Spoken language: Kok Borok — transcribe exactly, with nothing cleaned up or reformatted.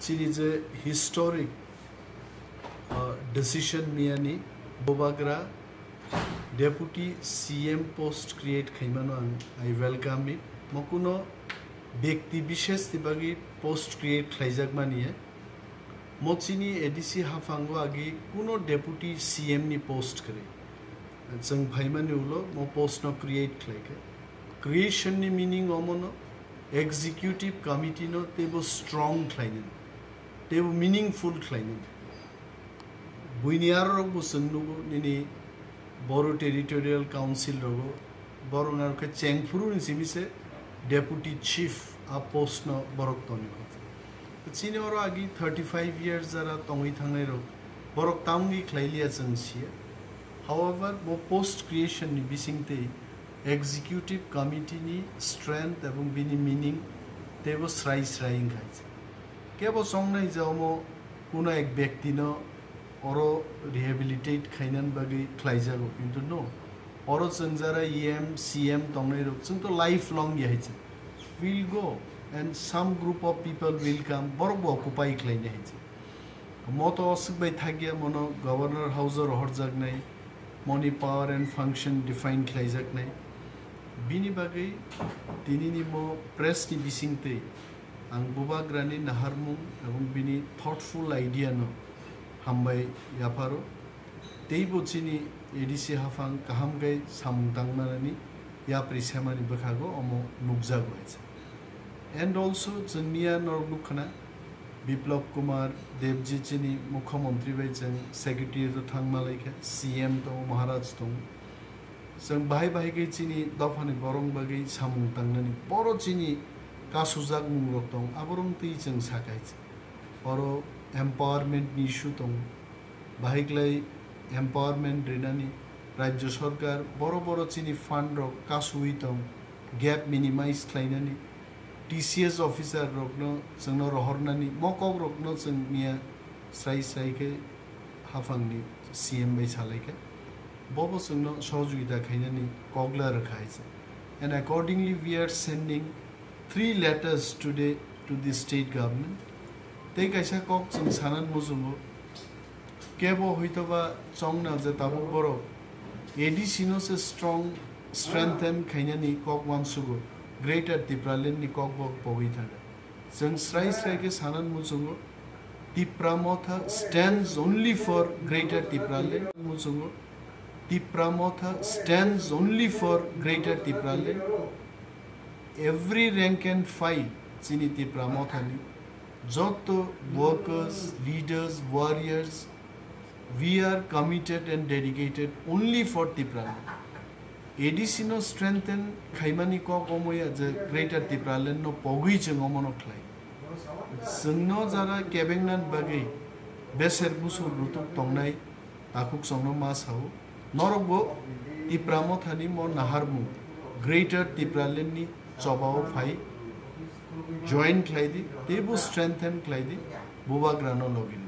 Chini je historic, uh, decision miyani Bubagra deputy C M post create khaimano ang, I welcome it. Mo kuno byakti bishes ni bagwi post create khlaijakmani ya. Mo chini A D C haphango agi kuno deputy C M ni post kwrwi. Chwng phaimani ulo mo post no create khlaikha. Creation ni meaning omono executive committee no teibo strong khlainani, teibo meaningful khlainani. Buini arorok bo chwng nugo nini Boru Territorial Council rogo, borok narwkhe chengphuru ni simi se deputy chief a post no borok toni kho. Chini oro agi thirty five years jara tongwi thangnai rok, borok tamungwi khlai liya chwng siya. However, bo post creation ni bisingtwi executive committee ni strength ebong bini meaning teibo srai srai wngkha. Kebo chongnai je omo kuno ek byakti no oro rehabilitate khainani bagwi khlaijago, kintu no, oro chwng jara E M, C M tongnai rok, chwng to lifelong ya hai chwng. Will go and some group of people will come, borok bo occupy khlainai hai chwng. Mo to aswk bai thakya, mono Governor House o rohorjaknai, moni power and function define khlaijaknai. Bini bagwi tinini mo press ni bisingtwi ang Bubagrani naharmung ebong bini thoughtful idea no hambai yapharo. Teibo chini A D C haphang kaham khe samung tangmanani yapri semani bwkhago omo nukjago hai se. And also chwngniya norok nukkhana Biplab Kumar Debji chini Mukhyamantri bai chwng secretary to thangma laikha, C M tongo, Maharaj tongo. Chwng bahai bahai khe chini dophani borok bagwi samung tangnani boro chini kasujak mungrok tong, aborok twi chwng sakai se. Oro empowerment ni issue tongo. Bahai klai empowerment rinani Rajya Sarkar boro boro chini fund rok kasui tong, gap minimize khlainani, T C S officer rokno chwngno rohornani, mo kok rokno chwng miya srai srai khe haphangni C M bai salaikha. Bobo chwngno sohojogita khainani kokla rwkha hai se. And accordingly, we are sending three letters today to the state government. Tei kaisa kok chwng sanan muchungo, kebo hoitoba chongna je tabuk borok A D C no se strong, strengthen khainani kok wansugo, Greater Tipraland ni kok bo pogwi thangkha. Chwng srai srai khe sanan muchungo, Tipra Motha stands only for Greater Tipraland. Muchungo, Tipra Motha stands only for Greater Tipraland. Every rank and file chini Tipra Mothani, joto workers, leaders, warriors, we are committed and dedicated only for Tipraland. A D C no strengthen khaimani kok omoya je Greater Tipraland no pogwi chwng omono khlai. Chwngno jara kebengnan bagwi beser busur rutuk tongnai takhuk chwngno ma sao. Norok bo Tipra Mothani mo naharmung Greater Tipraland ni chobao phai join khlai di, teibo strengthen khlai di, Bubagrano logini.